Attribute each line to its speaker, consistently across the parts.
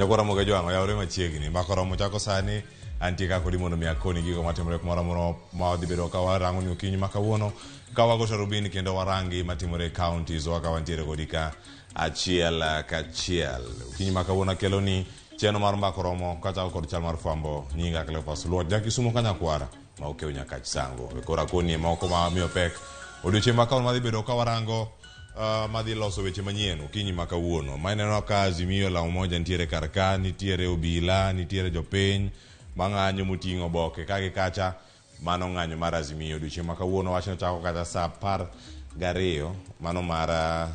Speaker 1: Nyakwara Moga Jwang' oyawre machiegni. Mbaka oromo chako sani. Antie ka kodi mondo mi akoni gigo matimore kumoro amora ma wadhi bedo ka warango ni okinyi ma kawuono. Ka wago tarubini kendo warangi matimore e counties wa ka wantiere kodi ka achiel kachiel. Okinyi ma kawuono akelo ni chenro mar mbaka oromo kachako kod chal mar fwambo. Nyinga Cleophas Luoch, ja Kisumo ka nyakwara ma okew Nyakach Sango. We koro akoni moko ma miyo pek. Odiochieng' ma kawuono madhi bedo ka warango madhi loso weche manyien okinyi ma kawuono. Ma ineno ka Azimio la Umoja nitiere kar ka, nitiere obila, nitiere jopiny mang'anyo moting'o oboke ka gi kacha. Mano ng'anyo mar Azimio odiochieng' ma kawuono wachno chako kata saa 12 mano mar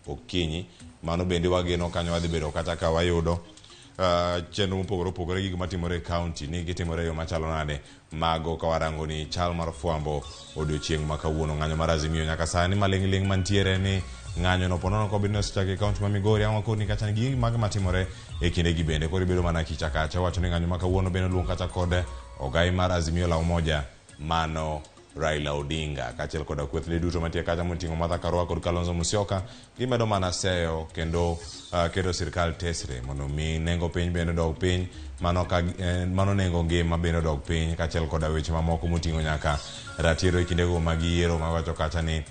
Speaker 1: okinyi. Mano bende wageno kanyo wadhi bedo kata ka wayudo chenro mopogore opogore gigo matimore e county ni gitimore e yo machalo nade. Mago ka warango ni chal mar fwambo odiochieng' ma kawuono. Ng'anyo mar Azimio nyaka sani maling'ling' mantiere ni ng'anyo no ponono kobed ni osechako e kaunti ma Migori. Ang' wakoni kacha ni gigi mage matimore e kindegi bende koro ibedo mana kicha kacha. Wacho ni ng'anyo ma kawuono bende oluong kacha kod ogai mar Azimio la Umoja mano Raila Odinga kaachiel koda kwethne duto mantie kacha moting'o Martha Karua kod Kalonzo Musyoka. Gimedo mana seyo kendo keto sirkal tesre mondo mi nengo piny bende odog piny, mano ka mano nengo ngima bende odog piny kaachiel koda weche mamoko moting'o nyaka ratiro e kindego mag yiero mawacho kacha ni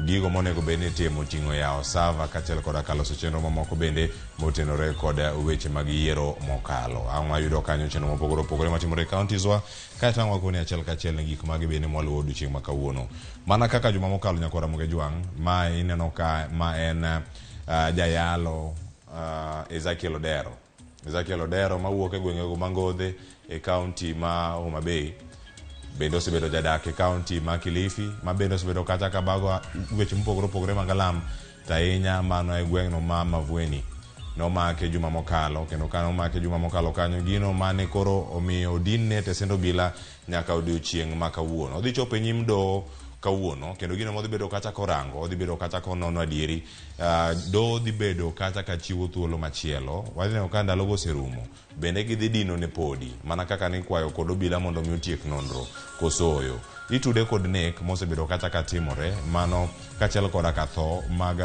Speaker 1: gigo monego bed ni itimo oting'o yawo sava kaachiel koda ka loso chenro mamoko bende motenore kod weche mag yiero mokalo. Ang' wayudo kanyo chenro mopogore opogore matimore e counties wa kaeto ang' wakoni achiel kachiel ni gik mage bende mwaluwo odiochieng' ma kawuono. Mana kaka juma mokalo nyakwar Ramogi Jwang', ma ineno ka ma en jayalo Ezekiel Odero. Ezekiel Odero mawuok e gwengego ma Ngodhe e kaunti ma Homa Bay bende osebedo jadak e kaunti ma Kilifi ma bende osebedo kacha ka bago weche mopogore opogore mag alam to ahinya mano e gweng'no ma Mavueni. Nomake juma mokalo kendo ka nomake juma mokalo kanyo gino mane koro omiyo odinne e tesend obila nyaka odiochieng' ma kawuono. Odhi chopo e nyim doho kawuono kendo gino modhi bedo kacha korango odhi bedo kacha konono adieri. Doho dhi bedo kacha ka chiwo thuolo machielo. Wadhi neno ka ndalogo oserumo. Bende gidhi dino ne podi mana kaka nikwayo kod obila mondo mi otiek nonro koso oyo. Itude kod nek mosebedo kacha ka timore mano kachiel koda ka tho mag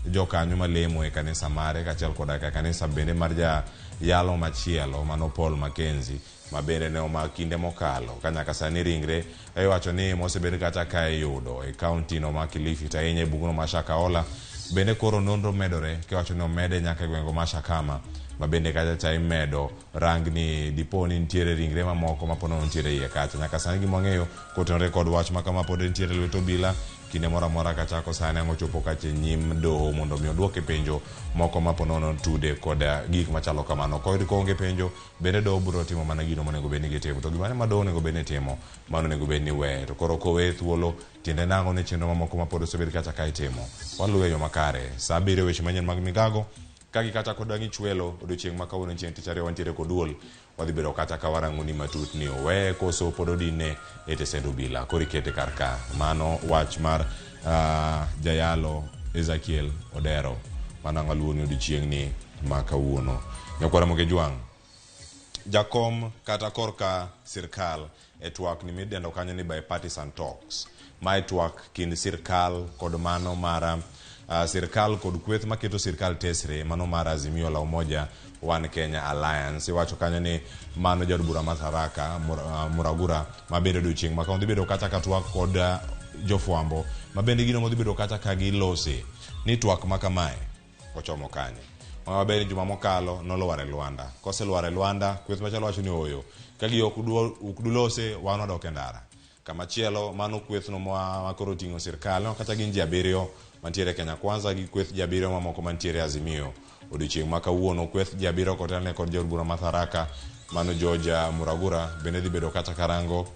Speaker 1: jokanyo malemo e kanisa mare kachiel koda ka kanisa bende mar ja yalo machielo mano Paul Mackenzie ma bende ne omak kinde mokalo ka nyaka sani ringre iwacho ni mosebed kata ka iyudo e kaunti no ma Kilifi to ahinya e bugno ma Shakahola. Bende koro nonro medore kiwacho ni omede nyaka e gwenge ma Shakama ma bende kacha cha imedo rang ni dipo ni nitiere ringre mamoko ma pod nitiere iye kacha. Nyaka sani gima wang'eyo kotenore kod wach ma kama pod nitiere lwet obila kinde moro amora kachako sani ang' ochopo kacha e nyim doho mondo mi oduoke penjo moko ma po nono tude kod gik machalo kamano. Koyud koonge penjo bende doho biro timo mana gino monego bed ni gitimo. To gimane ma doho onego bed ni timo, mano onego bed ni weye. To koro koweye thuolo, tiende nang'o ni chenro mamoko ma pod osebed kacha ka itimo, waluwe e yo makare. Saa 7 weche manyien mag migago, ka gi kacha kod ang' ichwelo, odiochieng' ma kawuono chieng' tich ariyo wantiere kod duol, wadhi bedo kacha ka warango ni matut ni oweye koso pod odinne e tesend obila. Koro ikete kar ka. Mano wach mar jayalo Ezekiel Odero. Mano ang' waluwo ni odiochieng' ni ma kawuono. Nyakwar Ramogi Jwang', jakom kata korka sirkal e twak ni midendo kanyo ni bipartisan talks. Mae twak kind sirkal kod mano mar sirkal kod kweth maketo sirkal tesre mano mar Azimio la Umoja One Kenya Alliance. Iwacho kanyo ni mano jaod bura ma Tharaka Muragura ma bende odiochieng' ma kawuono dhi bedo kacha ka twak kod jofwambo ma bende gino modhi bedo kacha ka gilose ni twak ma kamae ochomo kanye. Wang'e maber ni juma mokalo nolwar e lwanda. Koselwar e lwanda, kweth machalo wacho ni ooyo. Ka gi ok dulose, wan wadok e ndara. Kamachielo, mano kwethno ma koro oting'o sirkal, no kata gin ji 7 mantiere Kenya Kwanza gi kweth ji 7 mamoko mantiere Azimio. Odiochieng' ma kawuono, kweth ji 7 kotelne kod jaod bura ma Tharaka, mano George Muragura, bende dhi bedo kata karango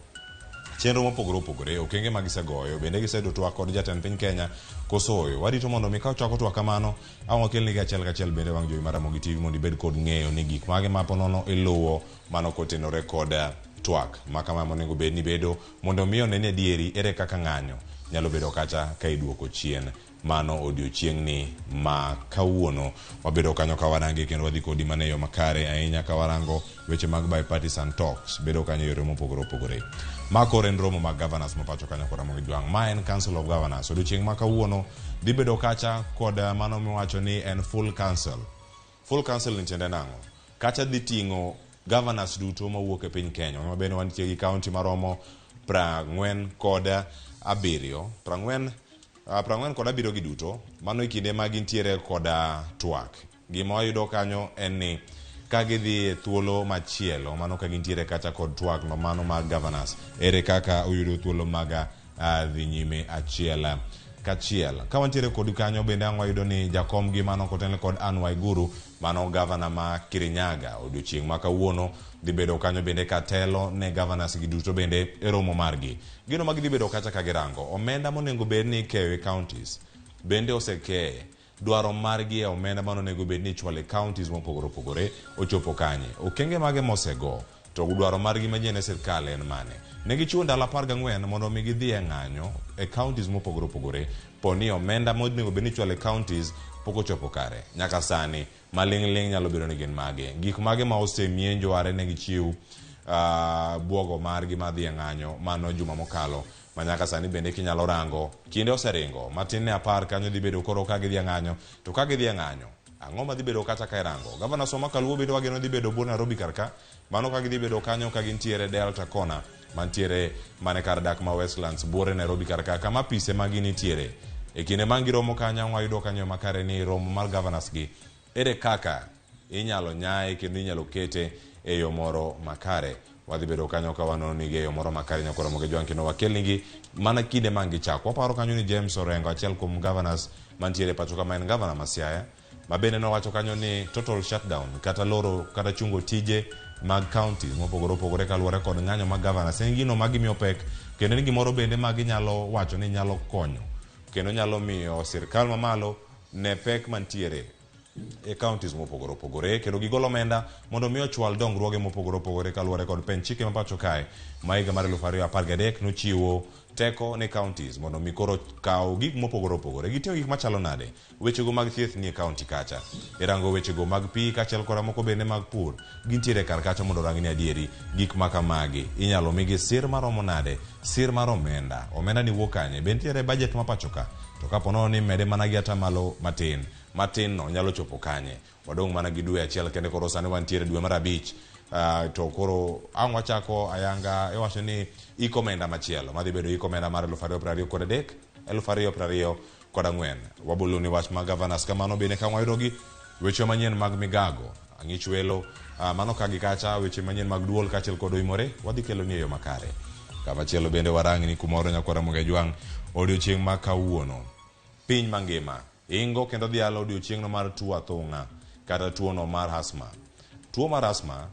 Speaker 1: chenro mopogore opogore, okenge ma gisegoyo, bende giseyudo twak kod jatend piny Kenya koso ooyo. Warito mondo mi ka ochako twak kamano, ang' wakelnigi achiel kachiel bende wang' jowi mar Ramogi TV mondo ibed kod ng'eyo ni gik mage ma ponono iluwo mano kotenore kod twak ma kama monego bed ni bedo mondo mi one ni adieri ere kaka ng'anyo nyalo bedo kacha ka iduoko chien. Mano odiochieng'ni ma kawuono wabedo kanyo ka warangi kendo wadhi kodi mana e yo makare ahinya ka warango weche mag bipartisan talks bedo kanyo e yore mopogore opogore. Ma koro en romo mag governors ma pacho kanyo kod Ramogi Jwang'. Ma en Council of Governors. Odiochieng' ma kawuono dhi bedo kacha kod mano miwacho ni en full council. Full council ni tiende nang'o? Kacha dhi ting'o governors duto mawuok e piny Kenya. Ma bende wantie gi county maromo 47, 47 gi duto. Mano e kinde ma gintiere koda twak. Gima wayudo kanyo en ni ka gidhi e thuolo machielo, mano ka gintiere kacha kod twak no mano mag governors, ere kaka uyudo thuolo mag dhi nyime achiel kachiel. Ka wantiere kod kanyo bende ang' wayudo ni jakom gi mano kotenore kod Anne Waiguru, mano gavana ma Kirinyaga, odiochieng' ma kawuono dhi bedo kanyo bende katelo ne governors gi duto bende e romo margi. Gino ma gidhi bedo kacha ka girango, omenda monego bed ni ikeyo e counties bende osekeye. Dwaro margi e omenda mane onego bed ni ichwalo e counties mopogore opogore ochopo kanye? Okenge mage mosego? To dwaro margi manyien e sirkal en mane? Ne gichiwo ndalo 14 mondo mi gidhi e ng'anyo e counties mopogore opogore po ni omenda monego bed ni ichwalo e counties pok ochopo kare. Nyaka sani maling'ling' nyalo bedo ni gin mage? Gik mage ma osemienjo are ne gichiw buogo margi mar dhi e ng'anyo mano juma mokalo ma nyaka sani bende kinyalo rango kinde oseringo matin ne 10 kanyo dhi bedo koro ka gidhi e ng'anyo. To ka gidhi e ng'anyo, ang'o ma dhi bedo kata ka irango? Gavana Soma Kaluo bende wageno dhi bedo buo Nairobi kar ka. Mano ka gidhi bedo kanyo ka gintiere Delta Corner mantiere mane kar dak ma Westlands buore Nairobi kar ka kama apise magi nitiere. E kinde ma giromo kanyo wayudo kanyo makare ni romo mar governors gi ere kaka inyalo nyaye kendo inyalo kete e yo moro makare. Wadhi bedo kanyo ka wanono nigi e yo moro makare nyakoro Ramogi Jwang' kendo wakelnigi mana kinde ma gichako. Waparo kanyo ni James Orengo, achiel kuom governors mantiere e pacho ka ma en governor ma Siaya, ma bende nowacho kanyo ni total shutdown kata loro kata chungo tije mag counties mopogore opogore kaluwore kod ng'anyo mag governors en gino ma gimiyo pek kendo en gimoro bende ma ginyalo wacho ni nyalo konyo kendo nyalo miyo sirkal mamalo ne pek mantiere e counties mopogore opogore kendo gigolo omenda mondo mi ochwal dongruoge mopogore opogore kaluwore kod pen chike ma pacho kae ma higa mar 2013 nochiwo teko ne counties mondo mi koro kaw gik mopogore opogore. Giting'o gik machalo nade? Wechego mag thieth nie county kacha. Irango wechego mag pi kaachiel koda moko bende mag pur gintiere kar kacha mondo orang ni adieri gik ma kamagi inyalo migi sir maromo nade, sir mar omenda. Omenda ni wuok kanye? Be nitiere budget ma pacho ka? To kapo nono ni mede mana gi atamalo matin, matin no nyalo chopo kanye? Wadong' mana gi dwe achiel kende koro sani wantiere dwe mar 5. To koro ang' wachako ayanga iwacho ni iko omenda machielo madhi bedo iko omenda mar 2023 2024. Wabolo ni wach mag governors kamano bende ka wayudo gi weche manyien mag migago ang'ich welo mano ka gi kacha weche manyien mag duol kaachiel kod oimore wadhi kelo ni e yo makare. Kamachielo bende warangni kumoro nyakwara Ramogi Jwang' odiochieng' ma kawuono piny mangima ingo kendo dhialo odiochieng'no mar tuo athung'a kata tuono mar asthma. Tuo mar asthma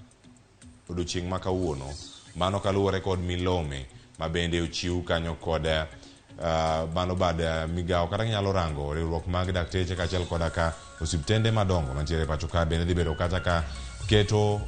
Speaker 1: odiochieng' ma kawuono mano kaluwore kod milome ma bende ochiw kanyo kod mano bad migawo kata ginyalo rango riwruok mag dakteche kaachiel koda ka osiptende madongo mantiere e pacho ka bende dhi bedo kata ka keto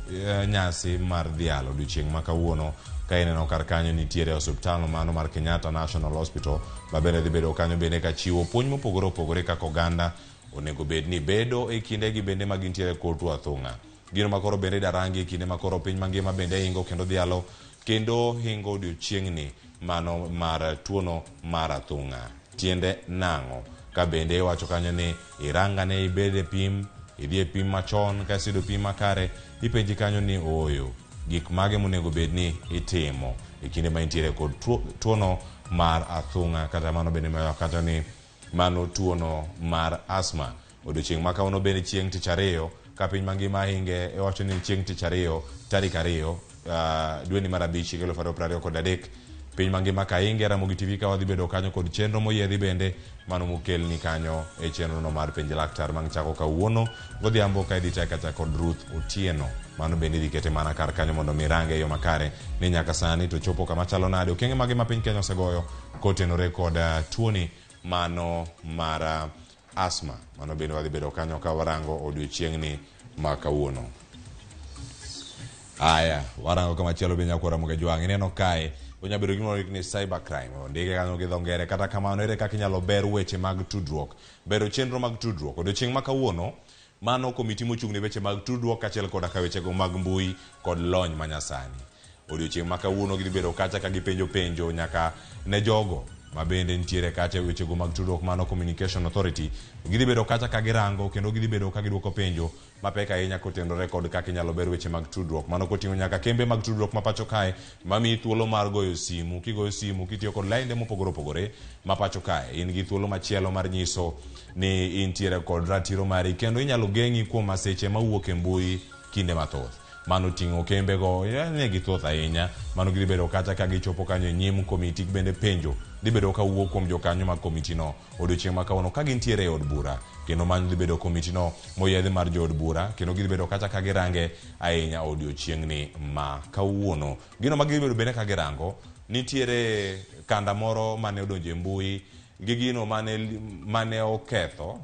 Speaker 1: nyasi mar dhialo odiochieng' ma kawuono ka ineno kar kanyo nitiere osiptal mano mar Kenyatta National Hospital ma bende dhi bedo kanyo bende ka chiwo puonj mopogore opogore kaka oganda onego bed ni bedo e kindegi bende ma gintiere kod tuo athung'a. Gino ma koro bende idarangi e kinde ma koro piny mangima bende hingo kendo dhialo kendo hingo odiochieng'ni mano mar tuono mar athung'a. Tiende nang'o? Ka bende iwacho kanyo ni irangane ibed e pim, idhi e pim machon, ka iseyudo pim makare, ipenji kanyo ni ooyo, gik mage monego bed ni itimo e kinde ma intiere kod tuono mar athung'a kata mano bende kata ni mano tuono mar asthma. Odiochieng' ma kawuono bende chieng' tich ariyo ka piny mangima hinge iwacho ni chieng' tich ariyo tarik 2 dweni mar 5 higa 2023 piny mangima ka hinge Ramogi TV ka wadhi bedo kanyo kod chenro moyiedhi bende mano mokelni kanyo e chenro no mar penj laktar mang' chako kawuono godhiambo ka idhi taye kata kod Ruth Otieno. Mano bende idhi kete mana kar kanyo mondo mi range e yo makare ni nyaka sani to chopo kama chalo nade, okenge mage ma piny Kenya osegoyo kotenore kod tuoni mano mar asthma. Mano bende wadhi bedo kanyo ka warango odiochieng'ni ma kawuono. Aya, warango kamachielo be nyakwara Ramogi Jwang'. Ineno kae onya bedo gimoro ni cyber crime ondike kanyo gi dho ngere. Kata kamano ere kaka inyalo ber weche mag tudruok, bero chenro mag tudruok. Odiochieng' ma kawuono mano komiti mochung' ne weche mag tudruok kaachiel koda ka wechego mag mbui kod lony manyasani. Odiochieng' ma kawuono gidhi bedo kacha ka gipenjo penjo nyaka ne jogo ma bende nitiere kacha e wechego mag tudruok mano Communication Authority. Gidhi bedo kacha ka girango kendo gidhi bedo ka giduoko penjo mapek ahinya kotenore kod kaka inyalo ber weche mag tudruok. Mano koting'o nyaka kembe mag tudruok ma pacho kae mamiyi thuolo mar goyo simu. Kigoyo simu kitiyo kod lainde mopogore opogore ma pacho kae, in gi thuolo machielo mar nyiso ni intiere kod ratiro mari kendo inyalo geng'i kuom masiche mawuok e mbui kinde mathoth. Mano ting'o kembego ne githoth ahinya. Mano gidhi bedo kacha ka gichopo kanyo e nyim komiti bende penjo dhi bedo ka wuok kuom jokanyo mag komitino odiochieng' ma kawuono ka gintiere e od bura kendo mano dhi bedo komitino moyiedhi mar jood bura kendo gidhi bedo kacha ka girange ahinya odiochieng'ni ma kawuono. Gino ma gidhi bedo bende ka girango nitiere kanda moro mane odonjo e mbui gi gino mane oketho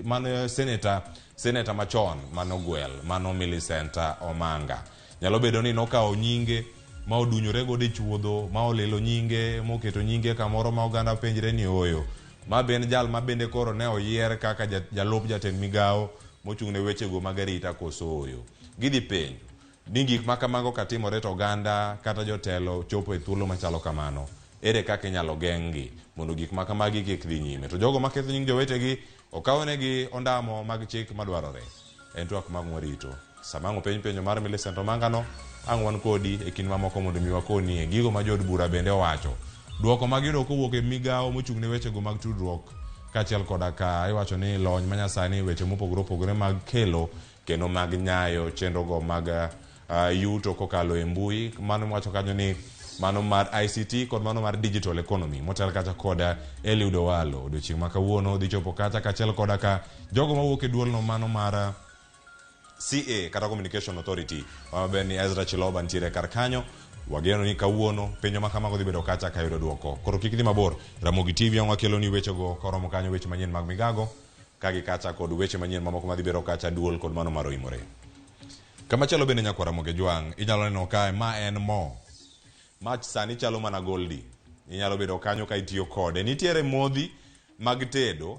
Speaker 1: mane seneta machon manogwel mano Millicent Omanga. Nyalo bedo ni nokawo nyinge ma odunyore godo e chuodho ma olilo nyinge moketo nyinge kamoro ma oganda penjre ni ooyo ma ben jal ma bende koro ne oyier kaka jalup jatend migawo mochung' ne wechego mag arita koso ooyo. Gidhi penjo ni gik ma kamago katimore to oganda kata jotelo chopo e thuolo machalo kamano, ere kaka inyalo geng'gi mondo gik ma kamagi kik dhi nyime. To jogo maketho nying jowetegi okawnegi ondamo mag chik madwarore. En twak mag warito. Sama ang' openj penjo mar Millicent Omanga no, ang' wan kodi e kind mamoko mondo mi wakonie gigo ma jood bura bende owacho. Duoko mag yudo kowuok e migawo mochung' ne wechego mag tudruok kaachiel koda ka iwacho ni lony manyasani weche mopogore opogore mag kelo kendo mag nyayo chenrogo mag yuto kokalo e mbui. Mano wacho kanyo ni mano mar ICT kod mano mar digital economy motel kacha kod Eliud Owalo. Odiochieng' ma kawuono dhi chopo kacha kaachiel koda ka jogo mawuok e duolno mano mar CA kata Communication Authority maber ni Ezra Chiloba nitiere kar kanyo. Wageno ni kawuono penjo ma kamago dhi bedo kacha ka yudo duoko. Koro kik idhi mabor. Ramogi TV ang' wakelo ni wechego koromo kanyo weche manyien mag migago ka gi kacha kod weche manyien mamoko madhi bedo kacha duol kod mano mar oimore. Kamachielo bende nyakwar Ramogi Ojwang' inyalo neno kae ma en mo. Mach sani chalo mana goldi. Inyalo bedo kanyo ka itiyo kode. Nitiere modhi mag tedo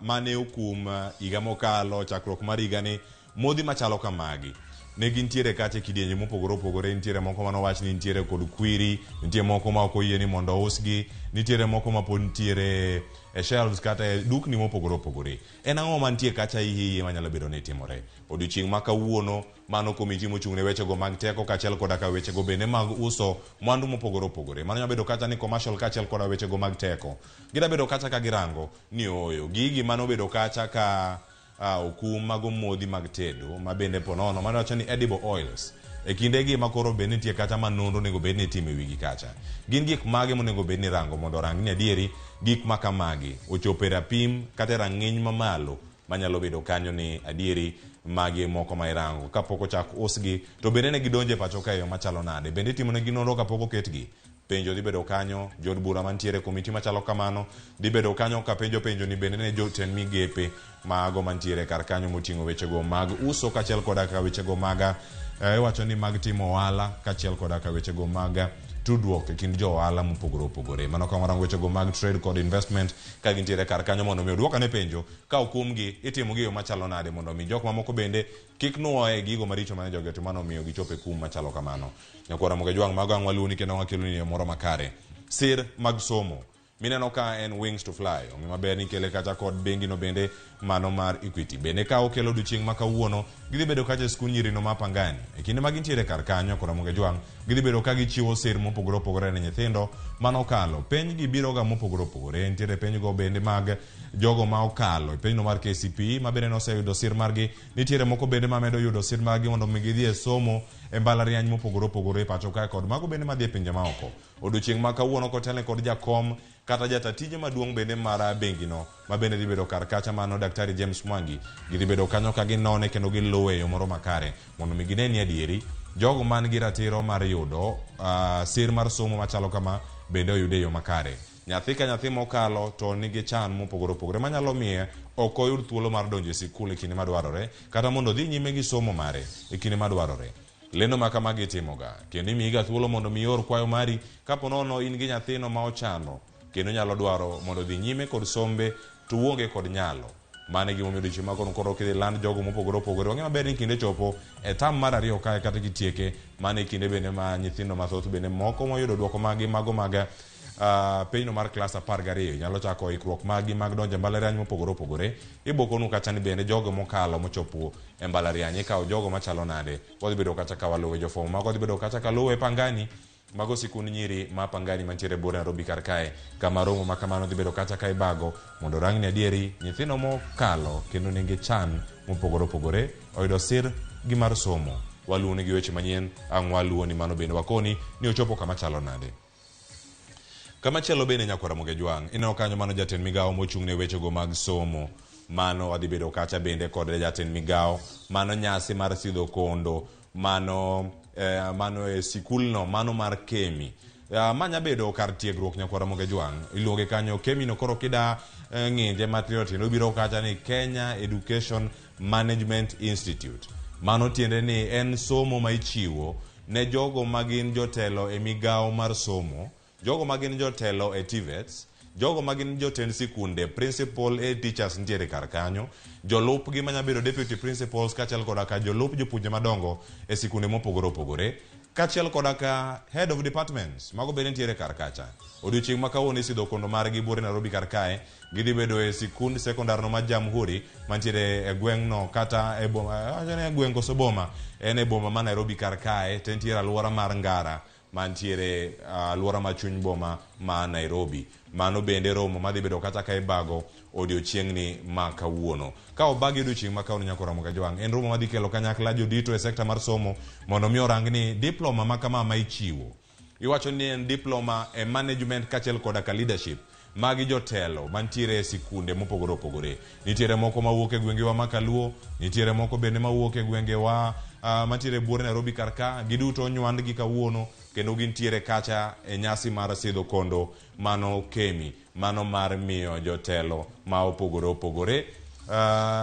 Speaker 1: mane okum higa mokalo chakruok mar higani modhi machalo kamagi ne gintiere kacha e kidienje mopogore opogore. Nitiere moko manowach ni nitiere kod kwiri, nitie moko ma ok oyie ni mondo ousgi, nitiere moko ma pod nitiere e shelves kata e dukni mopogore opogore. En ang'o mantie kacha iye manyalo bedo ni timore? Odiochieng' ma kawuono mano komiti mochung' ne wechego mag teko kaachiel koda ka wechego bende mag uso mwandu mopogore opogore. Mano nyalo bedo kacha ni commercial kaachiel koda wechego mag teko. Gida bedo kacha ka girango ni ooyo gigi manobedo kacha ka okum mago modhi mag tedo ma bende ponono mano wacho ni edible oils e kindegi ma koro bed nitie kacha ma nonro onego bed ni itimo e wigi kacha. Gin gik mage monego bed ni irango mondo orang ni adieri gik ma kamagi ochopo e rapim kata e rang'iny mamalo manyalo bedo kanyo ni adieri magi moko ma irango kapok ochak usgi to bende ne gidonjo e pacho ka e yo machalo nade, bende itimo negi nonro kapok oketgi. Penjo dhi bedo kanyo, jood bura mantiere e komiti machalo kamano dhi bedo kanyo ka penjo penjo ni bende ne jotend migepe mago mantiere kar kanyo moting'o wechego mag uso kaachiel koda ka wechego mag iwacho ni mag timo ohala kaachiel koda ka wechego mag tudruok e kind jo ohala mopogore opogore. Mano ka warango wechego mag trade kod investment ka gintiere kar kanyo mondo mi oduok ane penjo ka okumgi itimo gi e yo machalo nade mondo mi jok mamoko bende kik nuoye gigo maricho mane jogi otimo mano omiyo gichopo e kum machalo kamano. Nyakwar Ramogi Ojwang' mago ang' waluwoni kendo wakeloni e yo moro makare. Sir mag somo mineno ka en wings to fly ong'e maber ni kele kacha kod bengi no bende mano mar Equity. Bende ka okelo odiochieng' ma kawuono gidhi bedo kacha e skund nyirino ma Pangani. E kinde ma gintiere kar kanyo kod Ramogi Ojwang' gidhi bedo ka gichiwo sir mopogore opogore ne nyithindo mano okalo. Penj gi biro ga mopogore opogore. Nitiere penj go bende mag jogo ma okalo e penjno mar KCPE ma bende noseyudo sir margi. Nitiere moko bende ma medo yudo sir margi mondo mi gidhi e somo e mbalariany mopogore opogore e pacho kae kod mago bende madhi e pinje maoko. Odiochieng' ma kawuono kotelne kod jakom kata jata tije maduong' bende mar bengino ma bende dhi bedo kar kacha mano Daktari James Mwangi gidhi bedo kanyo ka ginone kendo giluwe e yo moro makare mondo mi gine ni adieri jogo man gi ratiro mar yudo sir mar somo machalo kama bende oyude e yo makare. Nyathi ka nyathi mokalo to nigi chan mopogore opogore manyalo miye ok oyud thuolo mar donjo e sikul e kinde madwarore kata mondo odhi nyime gi somo mare e kinde madwarore. Lendo ma kamagi itimoga kendo imiyiga thuolo mondo mi ior kwayo mari kapo nono in gi nyathino ma ochando kendo nyalo dwaro mondo odhi nyime kod sombe to uonge kod nyalo. Mano e gimomiyo odiochieng' ma koro kidhi land jogo mopogore opogore. Wang'e maber ni kinde chopo e tam mar ariyo kae kata kitieke, mano e kinde bende ma nyithindo mathoth bende moko moyudo duoko maggi mago mag Penjno mar klas 12 nyalo chako ikruok maggi mag donjo e mbalariany mopogore opogore. Ibokonu kacha ni bende jogo mokalo mochopo e mbalariany ikawo jogo machalo nade. Wadhi bedo kacha ka waluwe jofwambo mago wadhi bedo kacha ka luwe Pangani mago sikund nyiri ma Pangani mantiere buore Nairobi kar kae kama romo ma kamano dhi bedo kacha ka ibago mondo rang ni adieri nyithindo mokalo kendo nigi chan mopogore opogore oyudo sir gi mar somo. Waluwo ni gi weche manyien ang' waluwo ni mano bende wakoni ni ochopo kama chalo nade. Kamachielo bende nyakwar Ramogi Ajwang', ineno kanyo mano jatend migawo mochung' ne wechego mag somo. Mano wadhi bedo kacha bende kod jatend migawo. Mano nyasi mar sidho kondo, mano mano e sikulno, mano mar Kemi. Ma nya bedo kar tiegruok nyakwar Ramogi Ajwang'. Iluonge kanyo Kemi no koro kida ng'inje matindo tindo obiro kacha ni Kenya Education Management Institute. Mano tiende ni en somo ma ichiwo ne jogo ma gin jotelo e migawo mar somo, jogo ma gin jotelo e TVETs, jogo ma gin jotend sikunde, principal head teachers nitiere kar kanyo, jolupgi manya bedo deputy principals kaachiel koda ka jolup jopuonje madongo e sikunde mopogore opogore, kaachiel koda ka head of departments, mago bende nitiere kar kacha. Odiochieng' ma kawuono isidho kondo margi buore Nairobi kar kae, gidhi bedo e sikund sekondar no mar Jamhuri mantiere e gweng'no kata e boma, awacho ni e gweng' koso boma, en e boma ma Nairobi kar kae, to entiere alwora mar Ngara mantiere alwora ma chuny boma ma Nairobi. Mano bende romo madhi bedo kata ka ibago odiochieng'ni ma kawuono. Ka obagi odiochieng' ma kawuono nyako Ramogi Ajwang', en romo madhi kelo kanyakla jodito e sekta mar somo mondo mi orang ni diploma ma kama ma ichiwo. Iwacho ni en diploma e management kaachiel koda ka leadership. Magi jotelo mantiere e sikunde mopogore opogore. Nitiere moko mawuok e gwengewa ma Kaluo, nitiere moko bende mawuok e gwengewa mantiere buore Nairobi kar ka. Giduto onywandgi kawuono kendo gintiere kacha e nyasi mar sidho kondo mano Kemi, mano mar miyo jotelo ma opogore opogore.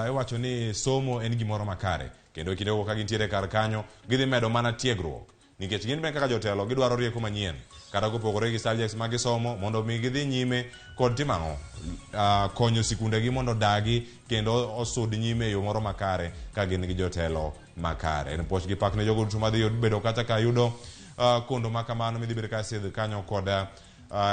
Speaker 1: Iwacho ni somo en gimoro makare kendo e kindego ka gintiere kar kanyo gidhi medo mana tiegruok. Nikech gin bende kaka jotelo gidwaro rieko manyien kata kopogore gi subjects ma gisomo mondo mi gidhi nyime kod timo ang'o? Konyo sikundegi mondo odagi kendo osud nyime e yo moro makare ka gin gi jotelo makare. En puoch gi pak ne jogo duto madhi bedo kacha ka yudo kondo ma kamano midhi bedo ka sidh kanyo kod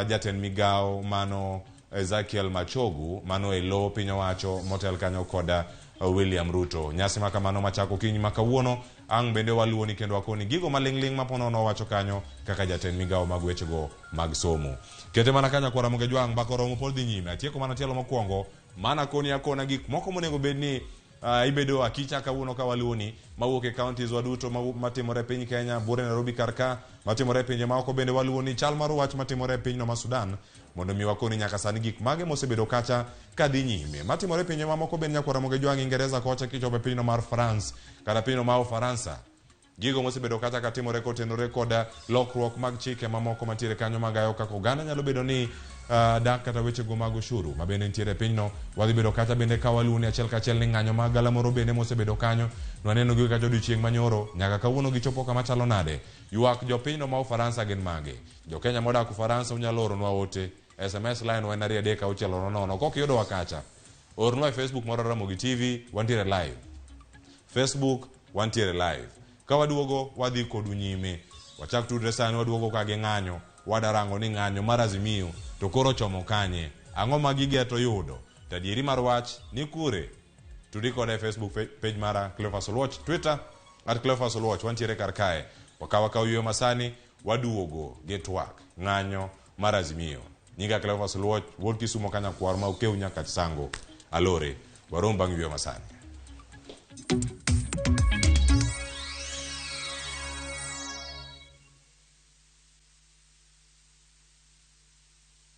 Speaker 1: jatend migawo mano Ezekiel Machogu mano e lo piny owacho motel kanyo kod William Ruto. Nyasi ma kamano machako okinyi ma kawuono ang' bende waluwoni kendo wakoni gigo maling'ling' ma ponono owacho kanyo kaka jatend migawo mag wechego mag somo. Kete mana kanyo kwara Ramogi Ajwang' mbaka oromo pod dhi nyime. Atieko mana tielo mokwongo mana koni akona gik moko monego bed ni ibedo akicha kawuono ka waluwoni mawuok e counties waduto matimore e piny Kenya, buore Nairobi kar ka, matimore e pinje maoko bende waluwoni chal mar wach matimore e pinyno ma Sudan mondo mi wakoni nyaka sani gik mage mosebedo kacha kadhi nyime. Matimore e pinje mamoko bende nyakwar Ramogi Ajwang' Ingereza kocha kichopo e pinyno mar France kata pinyno ma Ufaransa. Gigo mosebedo kacha katimore kotenore kod lokruok mag chike mamoko mantiere kanyo magayo kaka oganda nyalo bedo ni dak kata wechego mag ushuru ma bende nitiere e pinyno. Wadhi bedo kacha bende ka waluwo ni achiel kachiel ni ng'anyo mag galamoro bende mosebedo kanyo. Nwaneno gi kacha odiochieng' manyoro nyaka kawuono gichopo kama chalo nade. Ywak jopinyno ma Ufaransa gin mage? Jo Kenya modak Ufaransa unyalo oronwa ote. SMS line wa en 23600. Kok iyudowa kacha, ornwa e Facebook mar Ramogi TV, wantiere live. Facebook wantiere live. Ka waduogo wadhi kodu nyime. Wachak tudre sani waduogo ka gi ng'anyo. Wadarango ni ng'anyo mar Azimio to koro chomo kanye? Ang'o ma gigeto yudo? To adieri mar wach ni kure? Tudi koda e Facebook page mara Cleophas Oluoch, Twitter at Cleophas Oluoch, wantiere kar kae. Wakaw akaw yueyo masani, waduogo gi twak ng'anyo mar Azimio. Nyinga Cleophas Oluoch, wuod Kisumo Kanyakwar ma okew nyaka Sango. Alore, warom bang' yueyo masani.